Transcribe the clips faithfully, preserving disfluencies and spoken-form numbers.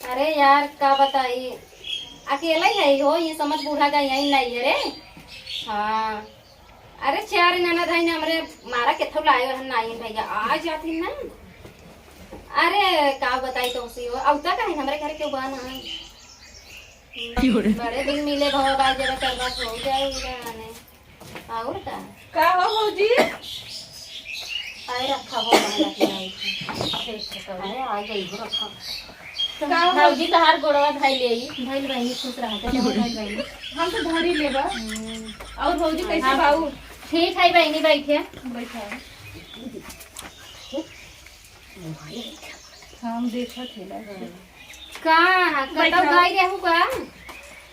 अरे यार, का बताई, अकेले ही है हो, ये समझ बूढ़ा का यहीं नहीं है रे। हाँ, अरे चार ननद है ना हमरे, मारा के थौ लाए रहन नाई भैया, आ जाती ना। अरे का बताई तो सी हो, अब तक है हमरे घर के बा ना। बड़े दिन मिले भवा, बात जरा करवा हो जाए जाने। और का? का हो भौजी? अरे रखा हो, मैं रख लाई थी। ठीक है, तो अरे आ गई हो, रखा। का हो भौजी, तहार गोड़वा धइ लेई। भइल बहिनी, खुश रह, जय हो भइल बहिनी। हम तो धरी लेबा। हम्म। और भौजी कैसे हाँ। बाऊ? ठीक है बहिनी, बैठे। बैठा। हम देखत है ना। का? कतौ बैठा। गई रहू का?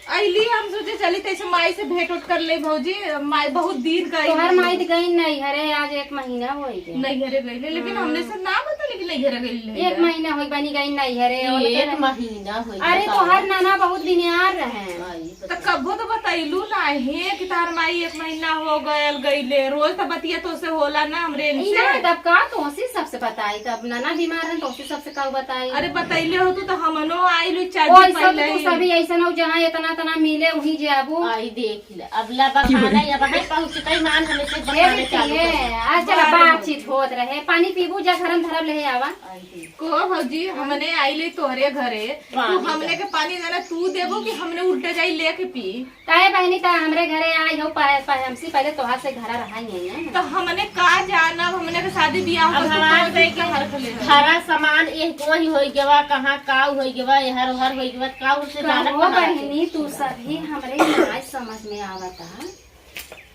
अइली, हम सोचे चली तैसे माई से भेंट उठ कर ले भौजी। माई बहुत दिन का तोहर आई माई है। तो गई नैहरे, आज एक महीना होई गया। नैहरे गई ले, लेकिन हम्म। हमने से ना बता, लेकिन नैहरे गई ले। एक महीना होई बनी गई नैहरे, और ये एक तो महीना होई अरे, गया। तोहर नाना बहुत दिन यार रहे। आई तो कबो तो बतैलू ना हे कि तार माई एक महीना हो गयल गई ले। रोज तो बतिया तो से होला ना हमरे ई इनसे। ना, तब का तोसी सबसे बताई, तब नाना बीमार रहन, तोसी सबसे का बताई। अरे बतैले हो तू तो हमनो आइलू चार दिन ओइसन पहले तू ही। सभी ऐसन हो, जहाँ इतना तना मिले, वहीं जाबू। आई देख ले, अब ला बखाना, अब है पहुँच कई मान हमें से ये बखाने देखती चालू है, कर। आज चला बारे बातचीत होत रहे, पानी पीबू, जा गरम धरम ले आवा। आई देख। को भौजी, हमने आइले तोहरे घरे, तू पानी हमने जा। के पानी जाना तू देबो कि हमने उल्टे जाई लेके पी? काहे बहिनी, त हमरे घरे आई हो, पह-, पह-, हमसे पहले तोहार से घरा रहा ही है ना। तो हमने का जानब, हमने के शादी बियाह अब होत हमार तो से का हरख ले है। सारा सामान एह को ही होई गवा, कहाँ का होई गवा, एहर ओहर होई गवा, का उनसे जानब कहाँ से? बहिनी, तू सभी हमरे नाय समझ में आवता।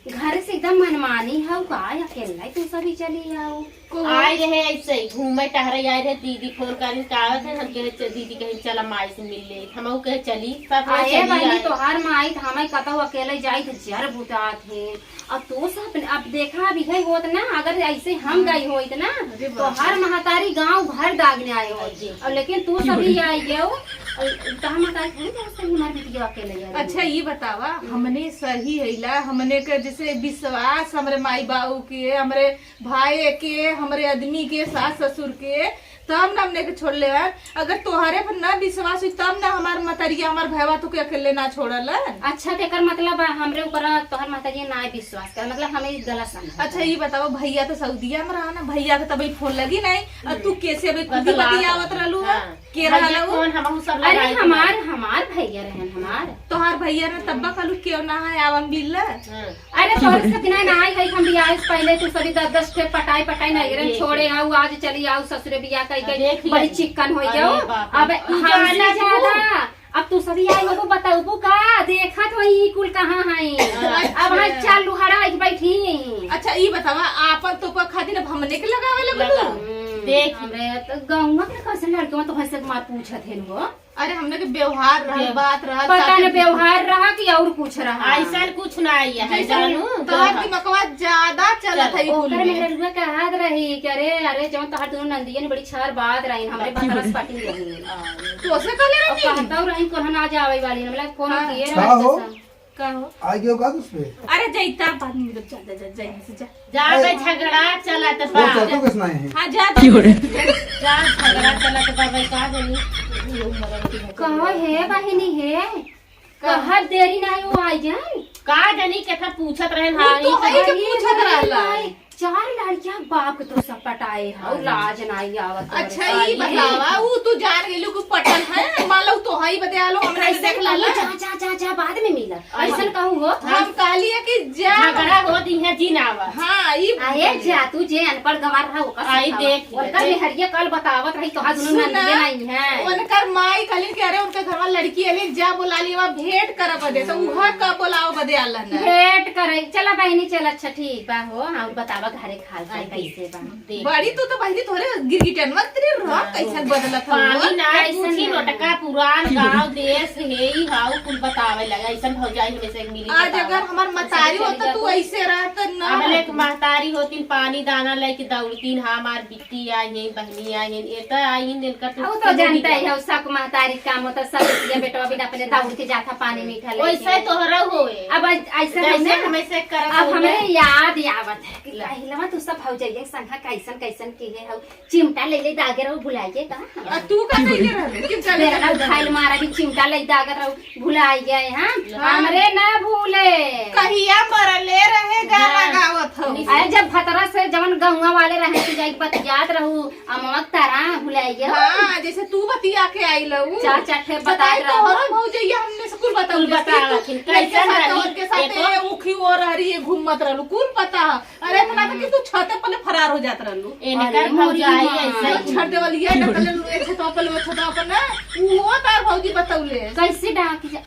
घर से एकदम मनमानी हौ का, अकेला ही तू सभी चली आओ? को- आए रहे ऐसे ही घूमे टहरे आए रहे, दीदी फोन करी का आवत है, हम कहे, "च-, दीदी कहीं चला माई से मिल ले।" हम कहे, "चली।" सब लोग आए चली बहिनी, आए। तोहार माई त हमें कतौ अकेले जाई त जर बुतात है। अब तू सब, अब देखा, अब इहे होत ना, अगर ऐसे हम गई होइत ना, अरे बाप रे। तोहार महतारी गाँव भर दागने आए होत। अरे। और लेकिन तू सभी आई गयो, और तोहार महतारी थोड़ी बहुत सही हमार बिटिया अकेले आई। अच्छा, ये बतावा, हम्म। हमने सही हैला, हमने के जैसे विश्वास हमरे माई बाबू के, हमरे भाई के, हमरे आदमी के, सास ससुर के, तब न हमने के छोड़ ले हन। अगर तोहरे पर ना विश्वास हुई, तब न हमार मतरिया, हमार भैया तो के अकेले ना छोड़ल। अच्छा, तो एकर मतलब बा, हमरे ऊपर तोहर महतारी ना विश्वास कर, मतलब हमें गलत समझ। अच्छा, ये बताओ, भैया तो सऊदिया में रहा ना, भैया के तब फोन लगी नहीं, और तू हम्म। कैसे अभी खुद ही बतलावत बतियावत रहलू है? हाँ। के भैया रहला उ? कौन? हमहू सब अरे लगाई के हमार, बात। हमार भैया रहन हमार। तोहार भैया रहन तब कहलू क्यों ना है, आवा मिल ले। हाँ। अरे तोहरे से बिना ना आई है, हम बियाह से पहले तू सभी दस दस ठे पटाई पटाई नहीं अरे रहन, छोड़े आओ, आज चली आओ ससुरे बियाह कई अरे कई देखिए। बड़ी चिक्कन हो अरे जाओ। बाप रे। अब तू हमसे जाना ज्यादा, अब तू सभी आई हो तो बताऊ का, देखा तो ई कुल कहाँ है। अच्छा। अब हम चार लुहाड़ा आई बैठी। अच्छा, ई बतावा, आपन तो पर खातिर अब हमने के लगावे लगलू? लगा। हम्म, देख। हमरे तो गौवा के कैसे लड़के तो कैसे मार पूछत है वो। अरे, हमने के व्यवहार रहा, व्य-, बात रहा, पता साथे न व्यवहार रहा कि और कुछ रहा। ऐसा कुछ ना आई है, जैसे जानू। तोहर दिमगवा ज्यादा चलत चल, है ई कुल ओकर में। मेहरुआ कहत रही कि अरे, अरे, जौन तोहर दोनों नंदियन बड़ी छार बात रही, हमरे हाँ। भतरस पाटी रही। हाँ। तो उसे कहले और रही? कहता रही, कोल्हन आ जावे वाली, मतलब, फोन हाँ। किए का रहे हो? जैसा। का हो? आ गयो का उस पे? अरे जैता बात नहीं, जा, जा, जा, जा, यहाँ से जा। जा ए, बे, झगड़ा चलत वो बा। चलतो किस नहीं है? हाँ, जा, जा, जा। जा, झगड़ा चलत बा भाई, का जानी? कहो हे बहिनी हे, कहा देरी नहीं हो आ जाए। का जानी केथा पूछत रहे वो ना, तो ई है सब के अरे पूछत बहिनी रहला। नहीं, चार लड़कियां बाप के तो सब पटाए है, अरे। लाज नहीं आवत है। अच्छा, अरे। ई बतावा, ऊ तू जान गेलू कि पटल है? मान लो तोहई बदे आलो, हमरा के ऐसे देख कहू, लाला। जा, जा, जा, जा, बाद में मिला। अरे। ऐसन कहू हो। हम कहलिए कि जा। झगड़ा हो दी है, जी ना आवा। हाँ, ई अरे जा, तू जे अनपढ़ गंवार रहा, ओकर आई सिखावा। देख। ओकर मेहरिया कल बतावत रही, तोहार दुनू सुना, नंदिये नहीं है। उनकर माई कहली कि अरे, उनके घर में लड़की अली, जा बोला ली, वहाँ भेंट करब दे, तो उहा का बोलाओ बदे आलन है। भेंट करे। चला बहिनी, चल, अच्छा, ठीक बा हो। हाँ, बतावा घरे के हाल चाल हाँ, कैसे बा? देख। बड़ी तू तो बहिनी तोरे गिरगिटन मत रे रह, हाँ। कैसन बदलत हो? पानी ना कैसन पूछी, ना? नोटका पुरान गाँव देश हे ही हाउ कुल बतावे लगा। ऐसन भौजाई हमें से मिली आज बतावा। अगर हमार मतारी होता तू ऐसे रहत ना अब लेक रहत। महतारी होतीन, पानी दाना लेके दौड़तीन, हमार बिट्टी आई है, बहनी आई है, एता आई है, इनकर अब तो जानता ही है, सब महतारी काम होता, सब बिटिया बेटवा बिना अपने दौड़ के जाता पानी मीठा लेके। वैसे तोहरा होए। अब ऐसा जैसे हमें, हमें से करत अब होए। हमें याद आवत है कि ला। पहिलवा तू सब भौजैया के संग कैसन कैसन किहे हौ, चिमटा ले ले दागे रहो, भुलाइए का? आ, तू का कइले रहलू? कि चले बेलना चले। उठाइल मारा भी चिमटा लई दागत रहू, भुलाई गए, हाँ? हाँ। हमरे ना भूले। कहिया मरले रहे गाना हाँ। गावत हो। अरे जब भतरा से जवन गहुआ वाले रहे तो जाई बतियात रहू, अमवा तारा भुलाई गए। हाँ, जैसे तू बतिया के आई लऊ। चार चार ठे बताई बताई तो रहू। हो भौजैया, हमने से कुल बताऊ कुल दे। बता तू रखिन, लइके कैसन साथ रही? और के साथ एको ये उखी और हरी ये घूमत रहलू, कुल पता है। अरे इतना तो कि तू छते पले फरार हो जात रहलू। इनकर अरे भौजाई मोरी ऐसे माँ। ही। छत देवलिया डकले लू, एक छतवा पले, वो छतवा पले। वो तार भौजी बतौले। कैसे डाक जा?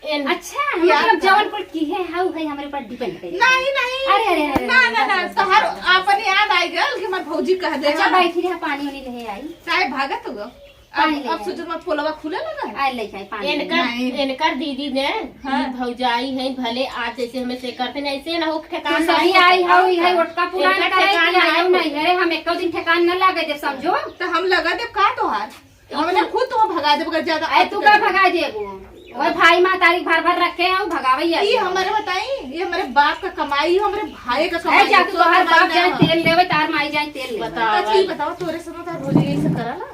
इन- अच्छा, यार मतलब का? जवन कुल की है, हाउ है, हमरे ऊपर depend करे। नहीं, नहीं। अरे, अरे, अरे, ना, अरे, ना, ना, बस, बस, तोहार बस, बस। आपन याद आई गल कि हमार भौजी कह दे अच्छा, हाँ। बैठी रहा, पानी उनी ले आई। काहे भागत हो? पानी अब, ले अब आई। सोचो, हमार पोलवा खुले लगा है। आए ले जाए पानी। इनकर, नहीं। इनकर दीदी ने, हाँ। भौजाई है, भले आज जैसे हमें से करते नहीं, ऐसे ना हो ठेकान तो सही नहीं आई होता। हौ, ई है ओटका पुरान इनका करे ठेकान कि नहीं आयो होता। नहीं। अरे, हम एको दिन ठेकान न लगे दे, समझो। तो हम लगा दे का तोहार? हमने खुद तो भगा देब अगर ज्यादा अरे, अति तू कर का देब। भगा देबू? ओए भाई महतारी भर भर रखे हैं, वो भगावे ही ई आदमी। हमारे बताई, ये हमारे बाप का कमाई है, हमारे भाई का ए, कमाई जा है, तू, तोहर कमाई बाप ना जाए है। तेल लेवे, तार माई जाए तेल लेवे। बताओ। अच्छा, ये बताओ, तोरे समय तार भौजी यही सब करला?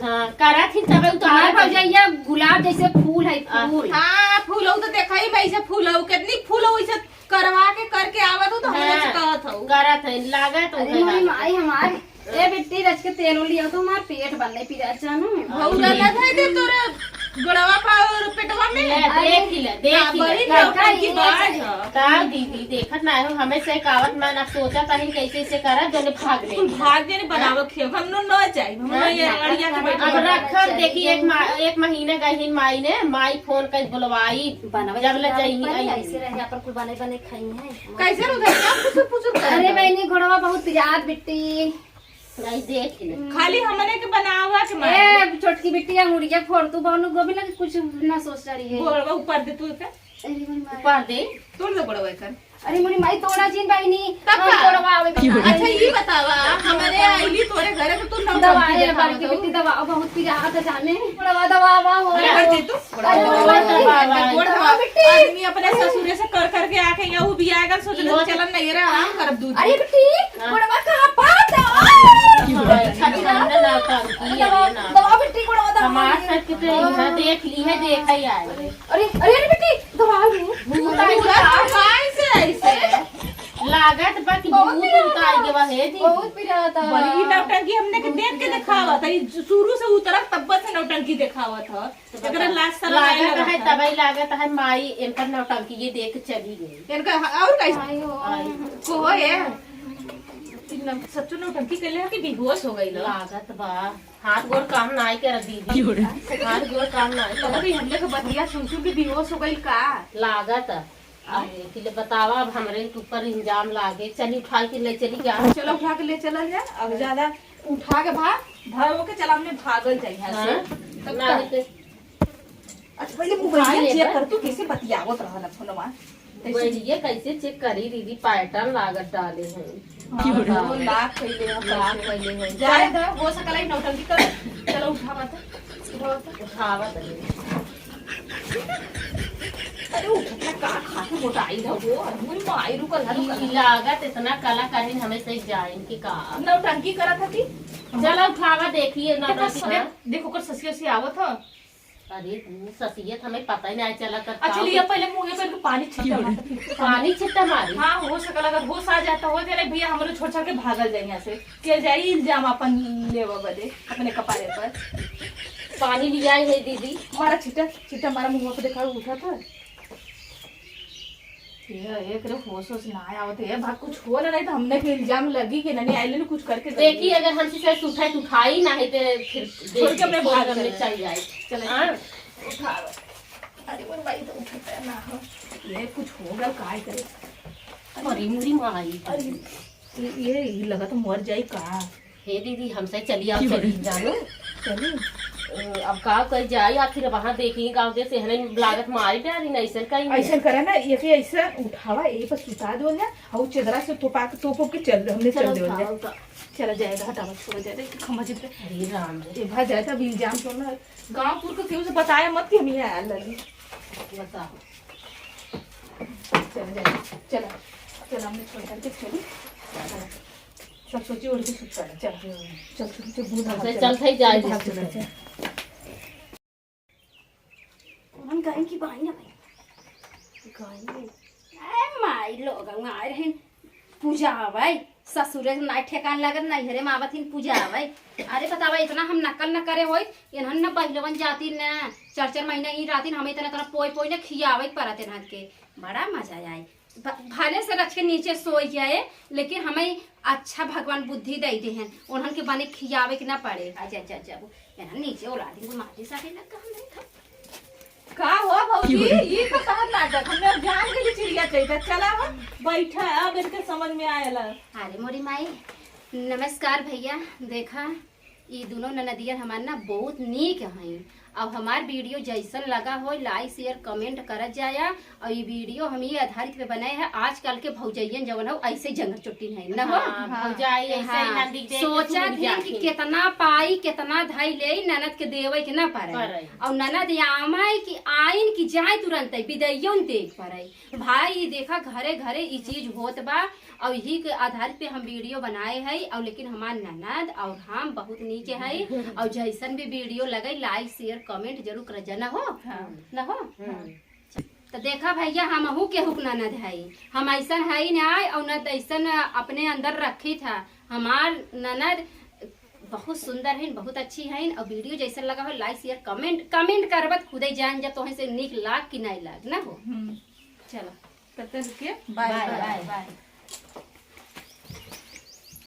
हाँ, करत ही तबे उ तो हमार आवत है। भौजैया गुलाब जैसे फूल है, आ, फूल। हाँ, फूलऊ तो देखा ही भाई से फूलऊ, कितनी फूलऊ इसे करवा के करके आवत हो तो हमने से हाँ, कहत हो। करत है, लागत अरे उहे मोरी लागत। माई हमार, ए बिट्टी रच के तेल लिया तो हमार पेट बनने पी रहा जानू। भौरा लग है दे तोरे गोड़वा पा और पेटवा में। ले, अरे, देख ले, देख ना, ले। बड़ी लड़का नौटंकी ये बाज है। का दीदी, देखत ना हो, हमें से कावत मन अब सोचा तानी कैसे से करब, जने भाग ले। तू भाग जने बनावे खियो, हम नो न जाई, हम हाँ, ये ना, अड़िया के ना, बैठे अब ना, रखब, ना, देखी, एक ना, मा-, एक महीना गहिन माई ने, माई फोन कर बुलवाई, बनवे जब ले खिलावे जाई, पर आई। ऐसे रहे, अपन कुल बने बने खाई है। कैसे रुक गई? क्या फुसुर फुसुर कर अरे रही? बहनी, गोड़वा बहुत पिरात बिट्टी। नहीं, देख ले। खाली हमने के बनावा के मारे। ए, छोटकी बिट्टी, अंगुरिया फोड़ तू, बहनू गोभी ना कुछ ना सोच रही है। गोड़वा ऊपर दे तू एकर। अरे मोरी माई। ऊपर दे। तोड़ दे गोड़वा एकर। अरे मोरी माई, तोड़ा जिन बहनी। तब हम का? तोड़वा आवे बता। अच्छा, ये बतावा, हमरे आईली तोरे घरे तो तू नौटंकी दवा, ए, देखावत बड़की हो। बिट्टी दवा, बहुत पिरात जाने। गोड़वा दवा, दवा, हो। अरे, हट दे तू। अरे, गोड़ दबा, गोड़ दबा। आदमी अपने ससुरे से कर करके आके यहाँ उ बियाह कर सोच ले, इहो चलन नहीं रहा, आराम करब दूध। अरे बिट्टी, हाँ। गोड़वा कहाँ पात? हाँ, छठी राम ने ना काम की, दबा, अरे ना। दबा बिट्टी, गोड़वा दबा। हमार सच के तो इहाँ देख ली है, देख है यार। अरे, अरे, अरे बिट्टी, दबा रे। भूत आई पूरा गया। तो माई से ऐसे। लागत बा कि बहुत भूत पिरात उतार के बा, हे दी। बहुत पिरात। बड़ी नौटंकी हमने के देख के देखावत है, शुरू से उतरत तब्बत से नौटंकी देखावत है। एकरा लाज शरम आए लागत है, लगत है। तबई लागत है, माई इनकर नौटंकी ये देख चली गई। इनका ह-, और कैसे? आई हो। आई। को हो ये? इन सच्चो नौटंकी कैले है कि बेहोश हो गई लो? लागत बा। हाथ गोड़ काम नाई करत दीदी। क्यों रे? हाथ गोड़ काम नाई करत। अभी हमने के बतिया सुन सुन के बेहोश हो गई का? लागत। अरे, कि ले बतावा, अब हमरे के ऊपर इल्जाम लागे। चली उठा के ले चली जा। चलो उठा के ले चलल जा। अब ज्यादा उठा के भाग, भाग के चला, हमने भागल जाई यहाँ से। हाँ। तब ना का? लेके अच्छा, पहले उठा मोबाइल ले चेक कर। कर, तू कैसे बतियावत रहल है फोनवा? कैसे? मोबाइलिए कैसे चेक करी दीदी, पैटर्न लागत डाले हैं। हाँ, क्यों रे? वो लाख कैले हैं, लाख कैले हैं। जाए दो, हो सकला है नौटंकी कर। चलो उठावा तो, उठावा तो। उठावा तो। अरे उठत ना का खाके मोटाई रहो, अरे मोरी माई रुकल है, रुकल है। ई लागत इतना कला करीन हमें से जाइन के का। नौटंकी करत है कि? चलो उठावा देखिए देखो, नौटंकी ससुरे, का। देखो ओकर ससिया से आवत हो। अरे तू ससिया तो हमें पता ही नहीं चला कर अच्छा का लिया हो। पहले मुँह पे पानी छिट्टा मार। पानी छिट्टा मारी? हाँ हो सकला अगर होश आ जाता हो तेरे भैया हमरो छोड़ छाड़ के भागल जाए यहाँ से। के जाई इल्जाम अपन लेवा बदे अपने कपारे पर। पानी लिया है दीदी। मारा छिट्टा, छिट्टा मारा मुँह पे देखा उठा था। ये एक रे होश होश ना आवत है, भाग कुछ हो ना, नहीं तो हमने के इल्जाम लगी कि नहीं आइले ने कुछ करके देखी, लगी। अगर हमसे शायद उठाए तो उठाई ना है, तो फिर छोड़ के हमने भाग हमने चले। चल जाए। चले। हाँ। उठा। अरे मोर भाई तो उठता ना हो। ये कुछ हो गल, काय करे? अरे मुरी माई। अरे ये, ये, ये लगा तो मर जाई का? हे दीदी, हमसे चली आओ, चली जानू। चली। अ, अब का कर जाई, आखिर वहाँ देखी गाँव दे सेहने लागत मारी डाली ना, ऐसन कहीं नहीं। ऐसन करे ना, ये के ऐसा उठावा, यही पर सुता दो ना, और चदरा से तोपा के, तोप के चल, हमने चल चलो दो उठाओ ना। उठा। चला जाएगा, हटावा, छोड़ जाएगा, एक खम्मा जितना। अरे राम रे। ये भाग जाए तो अब इल्जाम तो ना, गाँव पुर को केहू से बताया मत कि हम यहाँ आयल लगी। बताओ। चला जाए, चला, चला, हमने छोड़ करके चली। सब सोची ओढ़ के सुत पड़ा, चल। चल, चल, चल, भूत भाग, चल, चल, चल, भाग, चल, चल। गई कि बाई ना भाई? गई। ए माई, लोग आए रहिन पूजा आवे, ससुरे से नाई ठेकान लागत, नैहरे में आवत हिन पूजा आवे। अरे बतावा, इतना हम नकल न करे होई, इन्हन न पहिलवन जाती न, चार चार महीना ई रहती न, हमें इतना इतना पोई पोई न खियावे के परत इन्हन के, बड़ा मजा आए। भ-, भले से रच के नीचे सोई जाए, लेकिन हमें अच्छा भगवान बुद्धि दे दे हैं, उन्हन के बने खियावे के ना पड़े। अच्छा, अच्छा, अच्छा, वो इन्हन नीचे औलादी को माटी साटे लग, हम नहीं खा। का हो भौजी, ई तो तहर नाटक, हमने जान गई चिड़िया चैता। चला हो, बैठा, अब इनके समझ में आएला। अरे मोरी माई, नमस्कार भैया। देखा, ई दोनों ननदिया हमार ना बहुत नीक हैं। अब हमार वीडियो जैसन लगा हो, लाइक शेयर कमेंट करत जाया। और ई वीडियो हम ई आधारित पे बनाए हैं, आजकल के भौजैयन जवन हो ऐसे जंगर चुट्टी नहीं न हो। हाँ, भौजाई ऐसे ही हाँ, नंदी देख के सोचा सूझ थी कि जाती। कितना पाई, कितना धाई ले, ननद के देवे के ना पारे। पारे। और ननद आवे कि आइन कि जाए तुरंत बिदैयो न देख पारे। भाई, ई देखा, घरे घरे ई चीज होत बा, और यही के आधारित पे हम वीडियो बनाए है। और लेकिन हमार ननद और हम बहुत नीचे है, और जैसन भी वीडियो लगे, लाइक शेयर कमेंट जरूर कर जना हो। हाँ। न हो। हम्म। तो देखा भैया, हमहू केहू के ननद है, हम ऐसन है ना, और न तैसन अपने अंदर रखी था। हमार ननद बहुत सुंदर है, बहुत अच्छी है। और वीडियो जैसन लगा हो, लाइक शेयर कमेंट, कमेंट करबत खुदे जान जा, तोहे से नीक लाग कि नहीं लाग ना हो। हम्म। चलो, तब तक रुकिए। Bye, bye, bye, bye. Bye.